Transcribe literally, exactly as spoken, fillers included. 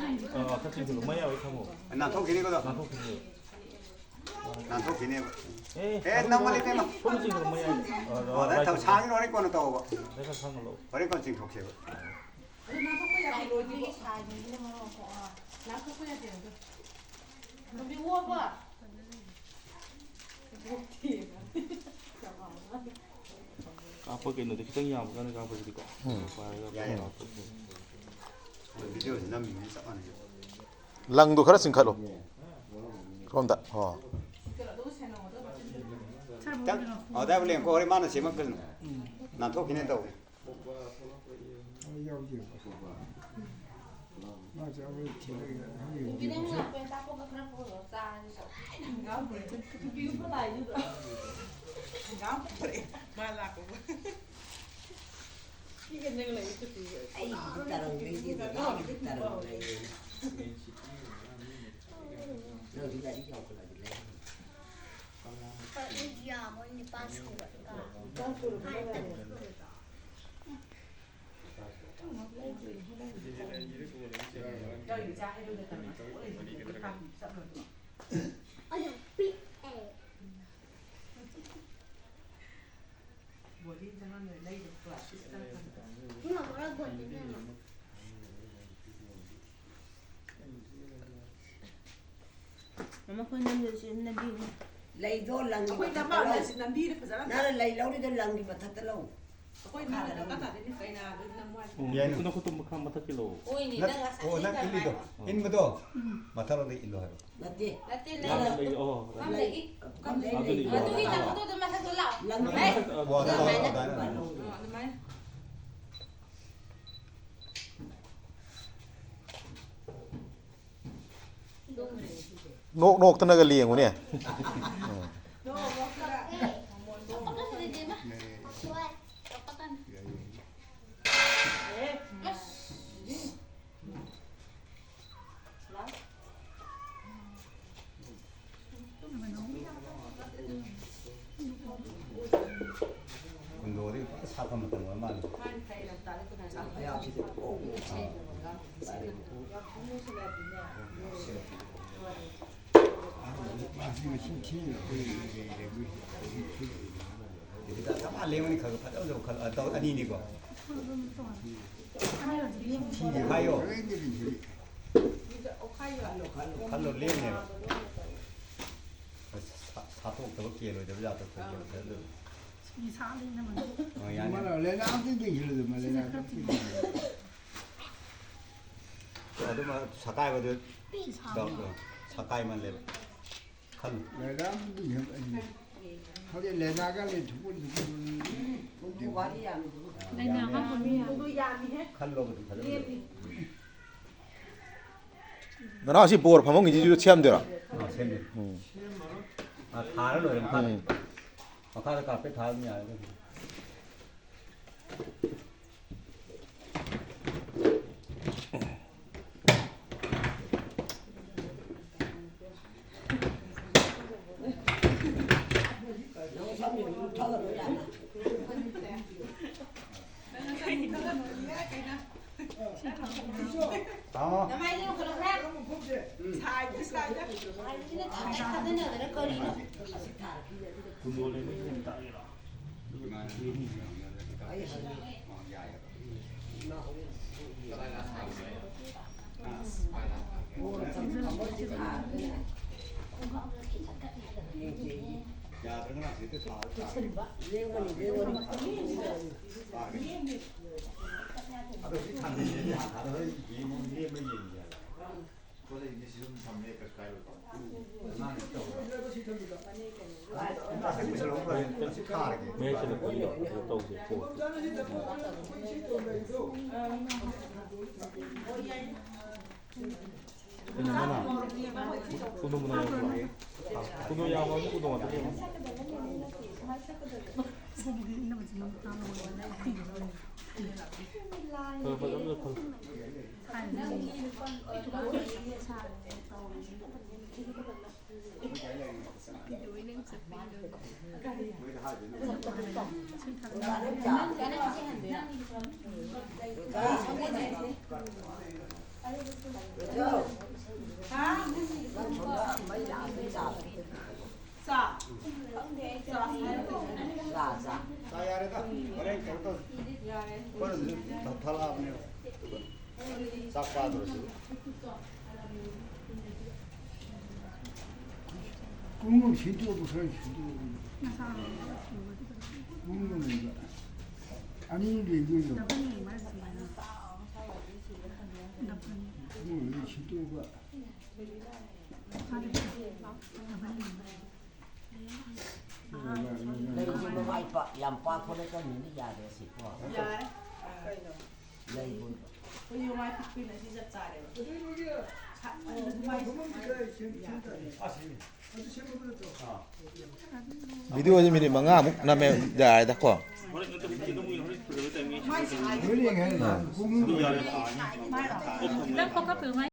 ꯑ, ꯈꯔ ꯆꯤꯡꯈꯠꯂꯣ, ꯃꯌꯥꯏ ꯑꯣꯏ ꯊꯝꯃꯣ꯫ ꯅꯥꯟꯊꯣꯛꯈꯤꯅꯤꯀꯣ ꯑꯗꯣ? ꯅꯥꯟꯊꯣꯛꯈꯤꯅꯤ꯫ ꯅꯥꯟꯊꯣꯛꯈꯤꯅꯦꯕ꯫ ꯑꯦ, ꯑꯦ, ꯅꯝꯃ ꯂꯩꯇꯦ, ꯏꯃꯥ꯫ ꯁꯣꯝꯗ ꯆꯤꯡꯈꯠꯂꯣ, ꯃꯌꯥꯏ꯫ ꯑ, ꯑꯣ, ꯑꯗ right ꯊꯝ-, side꯫ ꯁꯥꯡꯉꯤꯅ ꯍꯣꯔꯦꯟ ꯀꯣꯟꯅ ꯇꯧꯑꯣꯕ꯫ ꯈꯔ ꯁꯥꯡꯍꯜꯂꯣ꯫ ꯍꯣꯔꯦꯟ ꯀꯣꯟꯅ ꯆꯤꯡꯊꯣꯛꯁꯦꯕ꯫ ꯑꯗꯨ ꯅꯥꯟꯊꯣꯛꯄ ꯌꯥꯗꯦ, ꯂꯣꯏꯗ꯭ꯔꯤꯕꯣ? ꯁꯥꯏꯗꯒꯤꯅ ꯃꯔꯣꯟ ꯑꯃ, ꯑ, ꯅꯥꯟꯊꯣꯛꯄ ꯌꯥꯗꯦ ꯑꯗꯣ꯫ ꯅꯨꯄꯤ ꯑꯣꯟꯕ꯫ ꯀꯥꯞꯄ ꯀꯩꯅꯣꯗꯤ ꯈꯤꯇꯪ ꯌꯥꯝꯕ ꯀꯥꯟꯗ ꯀꯥꯞꯄꯁꯤꯗꯤꯀꯣ꯫ ꯎꯝ꯫ ꯄꯥꯏꯔꯒ ꯌꯥꯏ, ꯌꯥꯏ꯫ ꯀꯥꯞꯄ꯫ ꯚꯤꯗꯤꯑꯣꯁꯤ ꯅꯝꯃꯤꯉꯩ ꯆꯞ ꯃꯥꯟꯅꯩ꯫ ꯂꯪꯗꯣ ꯈꯔ ꯆꯤꯡꯈꯠꯂꯣ꯫ ꯁꯣꯝꯗ꯫ ꯑꯣ꯫ ꯈꯤꯇꯪ, ꯑꯣ, ꯑꯗꯥꯏꯕꯨ ꯂꯦꯡꯀꯣ, ꯍꯣꯔꯦꯟ ꯃꯥꯅ ꯁꯦꯝꯃꯛꯀꯅꯤ꯫ ꯅꯥꯟꯊꯣꯛꯈꯤꯅꯦ ꯇꯧꯕꯅꯦ꯫ ꯑꯩ ꯌꯥꯎꯗꯦꯕ꯫ ꯃꯥꯁꯦ ꯑꯩꯈꯣꯏ ꯊꯤꯜꯂꯛꯏ, ꯍꯪꯉꯤꯕ꯫ ꯅꯨꯄꯤꯗꯪ ꯂꯥꯛꯄ ꯑꯆꯥꯄꯣꯠꯀ ꯈꯔ ꯄꯨꯔꯛꯑꯣ ꯆꯥꯔꯁꯤ꯫ ꯍꯪꯒꯥꯝ ꯄꯨꯔꯛꯑꯦ꯫ ꯅꯨꯄꯤ ꯑꯃ ꯂꯥꯛꯏꯗꯨꯗ꯫ ꯍꯪꯒꯥꯝ ꯄꯨꯔꯛꯑꯦ꯫ ꯃꯥ ꯂꯥꯛꯄꯕꯨ꯫ ꯁꯤꯒ ꯅꯪ ꯂꯩ ꯆꯠꯇꯣꯏꯁꯦ꯫ ꯑꯩꯒꯤꯗꯤ ꯇꯔꯪ ꯂꯩꯇꯦ, ꯗꯗꯥꯒꯤꯗꯤ ꯇꯔꯪ ꯂꯩꯌꯦ꯫ ꯅꯪꯗꯤ ꯂꯥꯏꯔꯤꯛ ꯌꯥꯝ ꯈꯠꯂꯗꯤ ꯂꯩ꯫ ꯍꯣꯏ, ꯑꯩ ꯌꯥꯝꯃꯣꯏ, ꯅꯤꯄꯥꯟ ꯁꯨꯔꯒ꯫ ꯅꯤꯄꯥꯟ ꯁꯨꯔꯒ꯫ ꯃꯃꯥ, ꯑꯩꯈꯣꯏ ꯅꯝꯗꯣꯏꯁꯦ ꯅꯝꯕꯤꯌꯨ꯫ ꯂꯩꯗꯣ ꯂꯪꯒꯤ ꯑꯩꯈꯣꯏ ꯃꯊꯛꯇ ꯅꯝꯕ ꯂꯧ꯫ ꯂꯩꯁꯤ ꯅꯝꯕꯤꯔꯦ ꯐꯖꯅ꯫ ꯅꯪꯅ ꯂꯩ ꯂꯧꯔꯤꯗꯣ ꯂꯪꯒꯤ ꯃꯊꯛꯇ ꯂꯧ꯫ ꯑꯩꯈꯣꯏ ꯅꯝꯕ ꯗꯔꯀꯥꯔ ꯇꯥꯗꯦꯅꯦ, ꯀꯩꯅꯥꯗꯨꯗꯤ ꯅꯝꯃꯨ ꯍꯥꯏꯅꯤ꯫ ꯎꯝ, ꯌꯥꯏꯅꯦ꯫ ꯅꯈꯨꯠꯇꯣ ꯃꯈꯥ ꯃꯊꯛꯀꯤ ꯂꯧ꯫ ꯍꯣꯏꯅꯦ, ꯅꯠ-, ꯅꯪ ꯉꯁꯥꯏ ꯑꯣ, ꯅꯪ ꯅꯠꯇ꯭ꯔꯥ ꯏꯜꯂꯤꯗꯣ꯫ ꯍꯥꯏꯕ? ꯏꯟꯕꯗꯣ ꯎꯝ꯫ ꯃꯊꯛꯂꯣꯝꯗ ꯏꯜꯂꯣ ꯍꯥꯏꯕ꯫ ꯅꯠꯇꯦ꯫ ꯅꯠꯇꯦ, ꯅꯪ ꯂꯩ, ꯑꯣ, ꯂꯩ꯫ ꯐꯝꯗꯩ ꯑꯗꯨꯅꯤ ꯂꯩ꯫ ꯏꯜꯂꯣ ꯑꯗꯨꯒꯤ ꯍꯥꯏꯕ꯫ ꯅꯪ ꯑꯗꯨꯗ ꯃꯊꯛꯇ ꯂꯥꯛꯑꯣ꯫ ꯂꯪ ꯍꯦ? ꯃꯊꯛꯇ ꯑꯣ, ꯑꯗꯨꯃꯥꯏꯅ꯫ ꯑꯗꯨꯃꯥꯏꯅ꯫ ꯑꯣ, ꯑꯗꯨꯃꯥꯏꯅ꯫ ꯅꯣꯛ ꯅꯣꯛꯇꯅꯒ ꯂꯦꯡꯉꯨꯅꯦ꯫ ꯎꯝ꯫ ꯀꯨꯟꯗꯣꯗꯤ ꯐꯖꯅ ꯁꯥꯠꯄ ꯃꯇꯝ ꯑꯣꯏꯔ ꯃꯥꯜꯂꯦ꯫ ꯃꯥꯅ ꯀꯩ ꯂꯝ ꯇꯥꯒꯦ ꯀꯅꯥ ꯁꯥꯠꯄ? ꯃꯌꯥꯝꯁꯤꯗꯤ ꯑꯣ, ꯑꯣ, ꯑꯣ꯫ ꯃꯥꯁꯤ ꯃꯁꯤꯡ ꯊꯤꯅ ꯑꯩꯈꯣꯏ ꯌꯨꯝꯗ ꯆꯞ ꯃꯥꯟꯅ ꯂꯦꯡꯕꯅꯤ꯫ ꯈꯔ ꯈꯔ ꯐꯖ ꯐꯖꯕ ꯈꯜꯂꯣ꯫ ꯑ, ꯇꯧ-, ꯑꯅꯤꯅꯤꯀꯣ꯫ ꯊꯤꯅ ꯍꯥꯏꯌꯣ꯫ ꯈꯜꯂꯣ, ꯈꯜꯂꯣ, ꯂꯦꯡꯅꯦꯕ꯫ ꯁꯥ-, ꯁꯥꯠꯇꯣꯛꯇꯕ, ꯀꯦꯜꯂꯣꯏꯗꯕ ꯖꯥꯠꯇꯣ ꯑꯩꯈꯣꯏ ꯌꯦꯡꯁꯦ ꯑꯗꯨꯝ꯫ ꯁꯤ ꯁꯥꯠꯂꯤꯅ ꯃꯗꯨ꯫ ꯑ, ꯌꯥꯅꯤ꯫ ꯃꯥꯅ ꯂꯩꯅꯥ ꯑꯝꯇ ꯌꯦꯡꯁꯤꯜꯂꯨꯗ, ꯃꯥ ꯁꯤꯅ ꯂꯩꯅꯥ ꯈꯔ ꯑꯝꯇ ꯊꯤꯡꯕ꯫ ꯑꯗꯨꯃ ꯁꯀꯥꯏꯕꯗꯨ ꯁꯤ ꯁꯥꯠꯂꯤ꯫ ꯁꯀꯥꯏꯃꯜꯂꯦꯕ꯫ ꯈꯜꯂꯨ꯫ ꯂꯩꯅꯥ ꯑꯝꯇ ꯌꯦꯡ-, ꯍꯧꯖꯤꯛ ꯂꯩꯅꯥꯒ ꯂꯩ ꯊꯨꯞꯄ ꯊꯨꯞꯄ ꯂꯩꯅꯥ ꯌꯥꯝꯃꯦ꯫ ꯈꯜꯂꯣꯕ ꯑꯗꯨꯝ ꯐꯖꯅ꯫ ꯅꯅꯥꯎ, ꯁꯤ ꯕꯣꯔ ꯐꯝꯐꯝꯒꯤꯁꯤꯁꯨ ꯁꯦꯝꯗꯣꯏꯔꯣ? ꯑ, ꯁꯦꯝꯗꯣꯏꯅꯤ꯫ ꯎꯝ꯫ ꯑ, ꯊꯥꯔ ꯂꯣꯏꯔꯦ ꯃꯈꯥꯗ꯫ ꯎꯝ꯫ ꯃꯈꯥꯗ ꯀꯥꯔꯄꯦꯠ ꯊꯥꯔ ꯑꯗꯨꯝ ꯌꯥꯔꯦ ꯀꯩꯅꯣ꯫ ꯇꯥꯃꯣ꯫ ꯅꯃꯥꯏꯗꯣ ꯌꯦꯡꯈꯠꯂꯣ ꯈꯔ꯫ ꯁꯥꯏꯗ, ꯁꯥꯏꯗ꯫ ꯁꯤꯅ ꯇꯞ ꯇꯞ ꯊꯥꯗꯅꯗꯅ ꯀꯔꯤꯅꯣ? ꯃꯌꯥꯏ ꯆꯜꯂꯛꯄꯒꯤꯗꯣ ꯑꯗꯨ ꯇꯧꯁꯦ꯫ ꯀꯩꯅꯣ ꯃꯅꯥ? ꯀꯨꯅꯣ ꯃꯅꯥ ꯌꯥꯎꯕ꯭ꯔꯣ? ꯀꯨꯅꯣ ꯌꯥꯎꯕ꯭ꯔꯣ? ꯀꯨꯅꯣ ꯉꯥꯛꯇ ꯄꯤꯔꯛꯑꯣ꯫ ꯈꯔ ꯐꯖꯅ ꯈꯜꯂꯨ꯫ ꯆꯥ꯫ ꯆꯥ꯫ ꯆꯥ ꯌꯥꯔꯦꯗ꯫ ꯍꯣꯔꯦꯟ ꯀꯩꯅꯣ ꯇꯧꯁꯤ꯫ ꯌꯥꯔꯦ꯫ ꯍꯣꯔꯦꯟ ꯊ-, ꯊꯂꯛꯑꯕꯅꯦꯕ꯫ ꯆꯥꯛ ꯆꯥꯗ꯭ꯔꯁꯨ꯫ ꯀꯨꯡꯅ ꯁꯤꯠꯇꯣꯛꯑꯕ ꯈꯔ ꯁꯤꯠꯇꯣꯛꯑꯕ꯫ ꯀꯨꯡꯅ ꯂꯩꯕ꯫ ꯑꯅꯤ ꯂꯩꯗꯣꯏꯅꯦ꯫ ꯀꯨꯡꯅ ꯁꯤꯠꯇꯣꯛꯑꯒ꯫ ꯂꯩꯁꯦ ꯃꯃꯥꯏ ꯄꯥꯛ-, ꯌꯥꯝ ꯄꯥꯛꯄ ꯅꯠꯇꯕꯅꯤꯅ ꯌꯥꯔꯦ ꯁꯤꯀꯣ꯫ ꯌꯥꯔꯦ꯫ ꯀꯩꯅꯣ? ꯂꯩꯕ ꯑꯣꯏꯕ꯫ ꯑꯩꯈꯣꯏ ꯌꯣꯡꯉꯥꯏ ꯄꯤꯛꯄꯤꯅ ꯁꯤ ꯆꯞ ꯆꯥꯔꯦꯕ꯫ ꯁꯥꯠꯃꯟꯗꯅ ꯃꯥꯏꯁꯦ ꯌꯥꯗ꯭ꯔꯦ꯫ ꯚꯤꯗꯤꯑꯣꯁꯦ ꯃꯤꯅꯤꯠ ꯃꯉꯥꯃꯨꯛ ꯅꯝꯃꯦ ꯌꯥꯔꯦꯗꯀꯣ꯫ ꯃꯥꯏꯁꯦ ꯍꯥꯏꯗ꯭ꯔꯦ꯫ ꯅꯪ ꯐꯣꯀꯁ ꯇꯧ ꯃꯥꯏ